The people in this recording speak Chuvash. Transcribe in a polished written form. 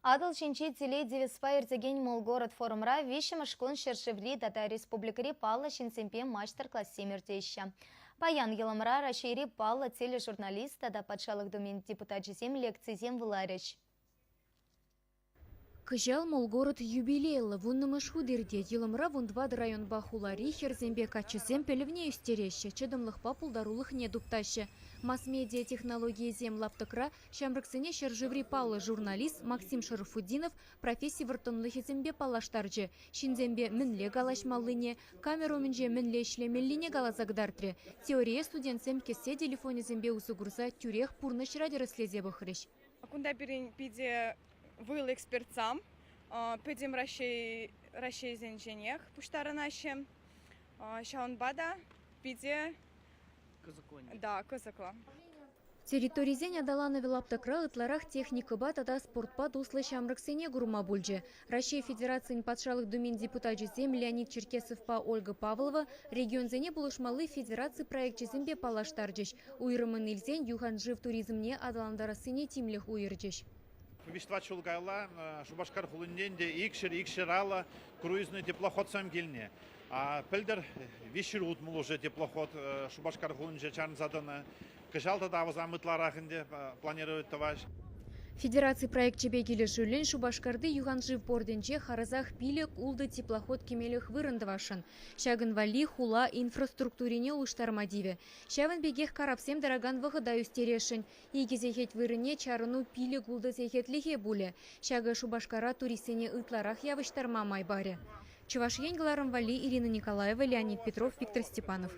Атӑл ҫинчи телей девизпа иртекен Молгород форумра виҫҫӗмӗш кун ҫӗршыври тата республикӑри паллӑ ҫынсемпе маҫтӑр-классем иртеҫҫӗ. Паян Йӑлӑмра Раҫҫейри паллӑ тележурналист тата Патшалӑх Думин депутачӗсем лекцисем вуларӗҫ. Кӑҫал Молгород юбилейлӑ вуннӑмӗш хут иртет. Йӑлӑмра 14 районпа хулари хӗрсемпе каччӑсем пӗлӗвне ӳстереҫҫӗ, чӑтӑмлӑхпа пултарулӑхне туптаҫҫӗ. Масс-медиа технологийӗсем лаптӑкра ҫамрӑксене ҫӗршыври паллӑ журналист Максим Шарафутдинов професси вӑрттӑнлӑхӗсемпе паллаштарчӗ, ҫынсемпе мӗнле калаҫмаллине, камера умӗнче мӗнле ӗҫлемеллине каласа кӑтартрӗ. Теорие студентсем кӗсье телефонӗсемпе усӑ курса тӳрех пурнӑҫра тӗрӗслесе пӑхрӗҫ. Кунта пирӗн питӗ вӑйлӑ экспертсем пӗтӗм Раҫҫей Раҫҫейсенченех пуҫтарӑнаҫҫӗ. Ҫавӑнпа та питӗ да, кӑсӑклӑ. Территорисен аталанӑвӗ лаптӑкра ытларах техникӑпа тата спортпа туслӑ ҫамрӑксене курма пулчӗ. Раҫҫей Федерацийӗн Патшалӑх Думин депутачӗсем Леонид Черкесовпа Ольга Павлова регионсене пулӑшмалли федераци проекчӗсемпе паллаштарчӗҫ, уйрӑммӑн илсен юхан шыв туризмне аталантарассине тимлӗх уйӑрчӗҫ. Виҫ-тӑват ҫул каялла Шупашкар хулинчен те икҫӗр 250 круизный теплоходсем килнӗ. Пӗлтӗр 360 уже теплоход Шупашкар хулинче чарӑнса тӑнӑ. Кӑҫал тата вӗсем ытларах ӗнтӗ планировать тӑваҫ. Федераци проекчӗпе килӗшӳллӗн Шупашкарти юханшыв портӗнче харӑсах пилӗк-ултӑ теплоход кӗмелӗх вырӑн тӑвасшӑн. Ҫакӑн валли хула инфраструктурине улӑштарма тивӗ. Ҫавӑн пекех карапсем тӑракан вӑхӑта ӳстересшӗн. Икӗ сехет вырӑнне чарӑну пилӗк-ултӑ сехетлӗхе пулӗ. Ҫакӑ Шупашкара туристсене ытларах явӑҫтарма май парӗ. Чӑваш Ен кӑларӑм валли Ирина Николаева, Леонид Петров, Виктор Степанов.